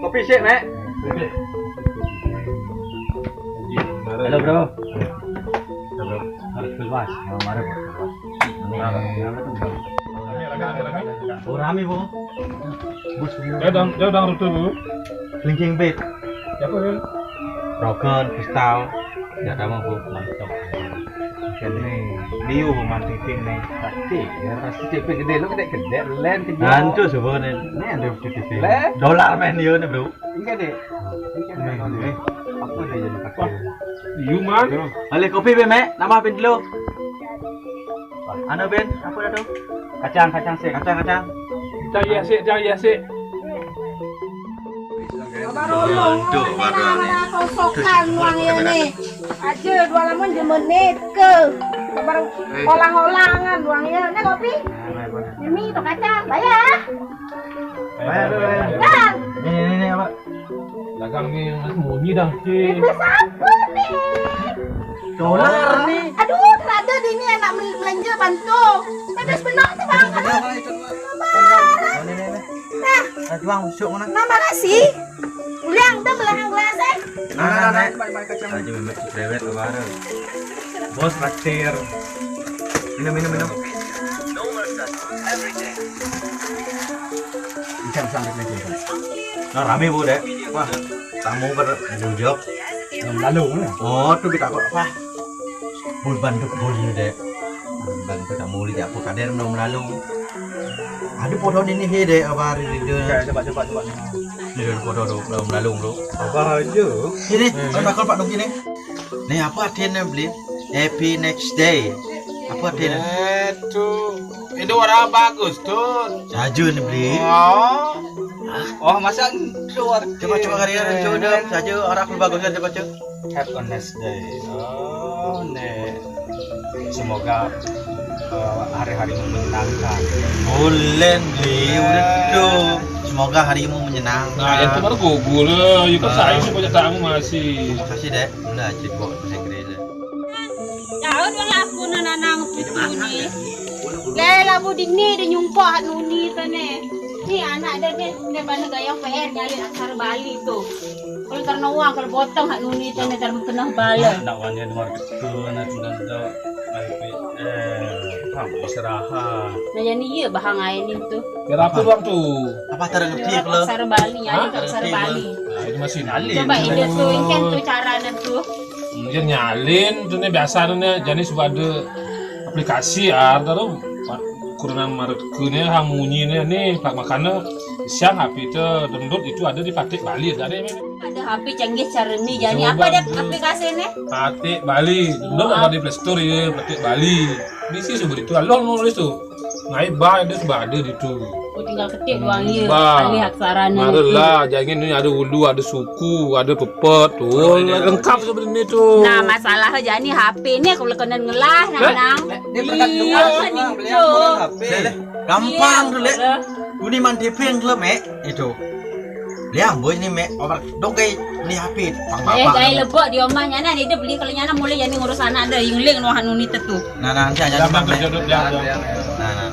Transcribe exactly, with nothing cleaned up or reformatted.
Kopi sik, Mek. Halo, Bro. Halo, Bro. Harus keluar. Nah, mari, Bro. Oh, rame, Bro. Dia udah, dia udah rute, Bu. Linking bed. Siapa, Bro? Rogan, Kristal. Ndak ada, Bu. Mantap. Kene liu mantikin nih. Pasti, ya, pasti tipe gede, lo gede-gede, len, gede. Hancur semua nih. Ini ada tipe. Len. Dolar main liu nih, Bro. Enggak, Dek. Enggak, Dek. Apa deh jadi pakai? Yuman. Balik kopi, Be, Mek. Nambah pin dulu. Anu, Ben, apa dah tu? Kacang, kacang sik. Kacang, kacang. Cari ya sik, cari ya sik. Baru lu. Tuh, baru ni. Kosokan uang ya ni. Aja dua lamun jemenit ke. Baru olah-olangan uang ya. Ni kopi. Ini tu kacang, bayar. Bayar dulu, bayar. Dah. Ni, ni, ni, apa? Dagang ni yang munyi dah, cik. Itu siapa ni? Dolar ni. Aduh, terada di ni anak bel-, belanja bantu. Habis benar tu, Bang. Aduh. Mana itu? Mana, mana? Nah. Ah, tuang, masuk mana? Nama nasi? Ulang tu belakang gelas, eh. Nah, nah, nah. Aja memang cerewet ke mana? Bos traktir. Minum, minum, minum. Ikan sampai lagi. Nah, rame, Bu, dek. Wah, tamu pada bujok. Yang lalu, mana? Oh, tu kita kok apa? Bul banduk bul ni, dek. Banduk tak muli, tak apa, kader belum lalu. Ada foto ni, ni, he, dek, apa hari ni, dek? Okey, cuba, cuba, cuba. Ni, dek, foto tu belum lalu, bro. Apa aja? Ini, hmm. Kau takut Pak Dongki ni? Ni apa artinya beli? Happy next day. Apa artinya? Itu, itu orang bagus tu. Saja ni beli. Oh. Oh, masa tu arti? Cuba, cuba hari ni, cuba, cuba. Saja orang aku bagus kan, cuba, cuba. Have a nice day. Oh, ni. Semoga, eh, hari-harimu menyenangkan. Boleh beli, udah tu. Semoga harimu menyenangkan. Nah, itu baru gugur lah. You kan saya sih banyak tamu masih. Terima kasih, dek. Udah, cipok, saya kira je. Tahu dong aku nanang putu ni. Leh, labu dini dia nyumpah nuni tu ni. Ni anak dia ni, dia bana gaya P R nyalin aksara Bali tu. Kalau terna wang, kalau botong hak nuni tu ni terna kena bala. Nak wanya dua ratus tu, nak tu dan tu. Eh, kamu istirahat. Nah, yang ni ya bahang air ni tu. Biar apa doang tu? Apa tak ngerti apa? Aksara Bali, nyalin aksara Bali. Nah, ini masih nyalin. Coba ide tu, ikan tu cara tu. Mungkin nyalin tu ni biasa tu ni, jadi suka ada aplikasi ah, tahu kurang mereka ni, ha munyi ni, ni pak makana siang H P tu download itu ada di Patik Bali ada ni. Ada H P canggih cara ni, jadi apa dia aplikasi ni? Patik Bali, download apa di Play Store ya, Patik Bali. Bisi sebut itu, along nulis tu. Ngai ba dia sebab ada di tu. Oh, tinggal ketik doang ya. Ba. Alih aksara ni. Maralah, jangan ni ada ulu, ada suku, ada pepet tu. Oh, lengkap sebenarnya tu. Nah, masalah aja ni H P ni kalau kena ngelah nanang. Dia pernah dengar ni tu. Gampang tu lek. Kuni man tiping tu lek, mek. Itu. Liang boy ni mek, orang dong kai ni H P pang. Eh, bapak. Gai lebok di rumah nyana ni dia beli kalau nyana mulai jadi ngurus anak dia, yuling nuh anu ni tetu. Nah, nah, nanti aja. Jangan bang. Nah, nah.